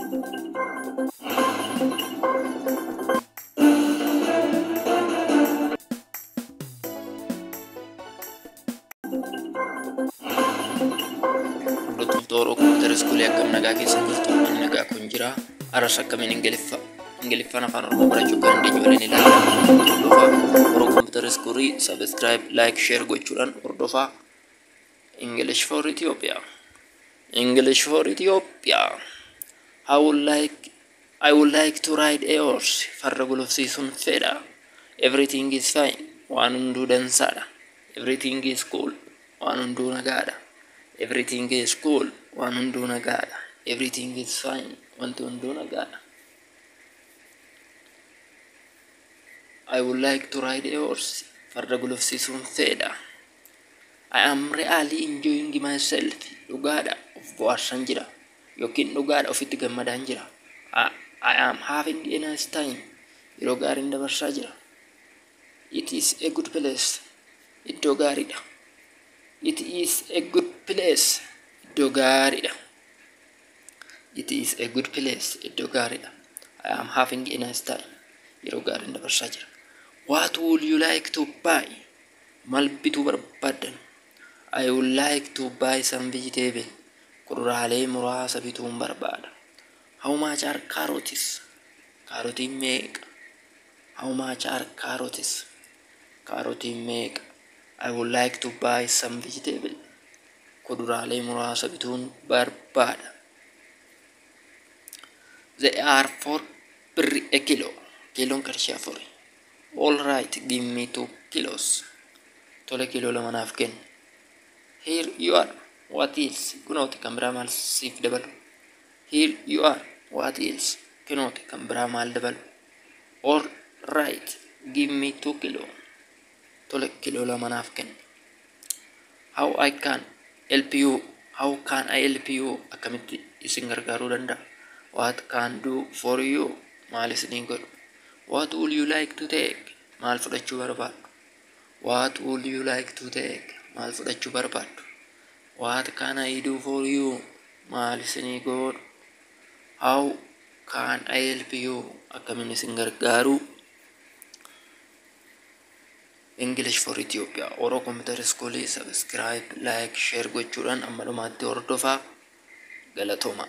Hordoftoota Oromoo Kompiitara Iskuulii, akkam nagaa keessa jirtu? Ani nagaa kun jira. Aras akkamiin Ingiliffaan afaan Oromoo barachuu kan dandeenyu waliin ilaalla. Hordofaa Oromoo Kompiitara Iskuulii subscribe, like, share gochuudhaan hordofaa. English for Ethiopia. English for Ethiopia. I would like to ride a horse. Farda gulufsiisuun fedha. Everything is fine. Waan hunduu dansaadha. Everything is cool. Waan hunduu nagaadha. Everything is cool. Waan hunduu nagaadha. Everything is fine. Wanti hunduu nagaadha. I would like to ride a horse. Farda gulufsiisuun fedha. I am really enjoying myself. Dhugaadha of bohaarsan jira. Yookiin dhugaadha ofitti gammadaan jira. I am having a nice time. Yeroo gaariin dabarsaa jira. It is a good place. Iddoo gaariidha. It is a good place. Iddoo gaariidha. It is a good place. Iddoo gaariidha. I am having a nice time. Yeroo gaariin dabarsaa jira. What would you like to buy? Maal bituu barbaaddan? I would like to buy some vegetable. Kuduraalee muraasa bituun barbaada. How much are carrots? Kaarotiin meeqa? How much are carrots? Kaarotiin meeqa? I would like to buy some vegetable. Kuduraalee muraasa bituun barbaada. They are 4 birr a kilo. Kiiloon qarshii 4. All right, give me 2 kilos. Tole, kiiloo 2 naaf kenni. Here you are. What else? Kunooti, kan biraa maal siif dabalu? Here you are. What else? Kunooti, kan biraa maal dabalu? All right, give me 2 kilo. Tole, kiiloo 2 naaf kenni. How I can help you? How can I help you? Akkamitti isin gargaaruu danda'a? What can do for you? Maal isinii godhu? What would you like to take? Maal fudhachuu barbaaddu? What would you like to take? Maal fudhachuu barbaaddu? What can I do for you? Maal isinii godhu? How can I help you? Akkamiin isin gargaaru? English for Ethiopia. Oro Computer School subscribe, like, share gochuudhaan amma dhumaatti hordofaa. Galatooma.